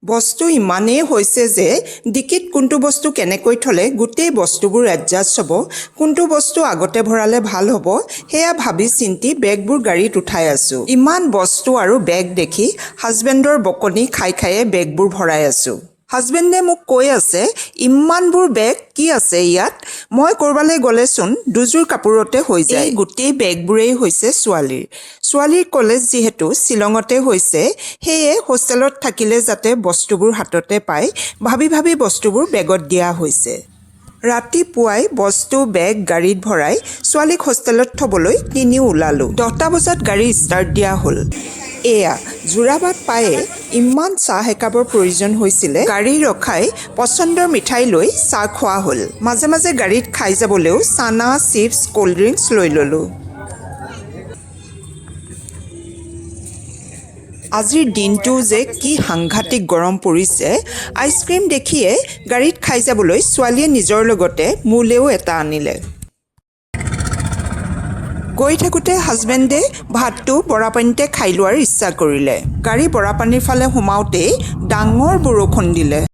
বস্তু ইমানেই হৈছে যে ডিকিত কোনটো বস্তু কেনেকৈ থ'লে গোটেই বস্তুবোৰ এডজাষ্ট হ'ব, কোনটো বস্তু আগতে ভৰালে ভাল হ'ব, সেয়া ভাবি চিন্তি বেগবোৰ গাড়ীত উঠাই আছোঁ। ইমান বস্তু আৰু বেগ দেখি হাজবেণ্ডৰ বকনি খাই খায়ে বেগবোৰ ভৰাই আছোঁ। হাজবেণ্ডে মোক কৈ আছে, ইমানবোৰ বেগ কি আছে ইয়াত? মই ক'ৰবালৈ গ'লেচোন দুযোৰ কাপোৰতে হৈ যায়। এই গোটেই বেগবোৰেই হৈছে ছোৱালীৰ। ছোৱালীৰ কলেজ যিহেতু শ্বিলঙতে হৈছে, সেয়ে হোষ্টেলত থাকিলে যাতে বস্তুবোৰ হাততে পায়, ভাবি ভাবি বস্তুবোৰ বেগত দিয়া হৈছে। ৰাতিপুৱাই বস্তু বেগ গাড়ীত ভৰাই ছোৱালীক হোষ্টেলত থ'বলৈ তিনিও ওলালোঁ। 10টা বজাত গাড়ী ষ্টাৰ্ট দিয়া হ'ল। এয়া যোৰাবাট পায়ে ইমান চাহ একাপৰ প্ৰয়োজন হৈছিলে, গাড়ী ৰখাই পচন্দৰ মিঠাই লৈ চাহ খোৱা হ'ল। মাজে মাজে গাড়ীত খাই যাবলৈও চানা, চিপছ, ক'ল্ড ড্ৰিংকছ লৈ ল'লোঁ। আজিৰ দিনটো যে কি সাংঘাতিক গৰম পৰিছে! আইচক্ৰীম দেখিয়ে গাড়ীত খাই যাবলৈ ছোৱালীয়ে নিজৰ লগতে মোলেও এটা আনিলে। গৈ থাকোঁতে হাজবেণ্ডে ভাতটো বৰাপানীতে খাই লোৱাৰ ইচ্ছা কৰিলে। গাড়ী বৰাপানীৰ ফালে সোমাওঁতেই ডাঙৰ বৰষুণ দিলে।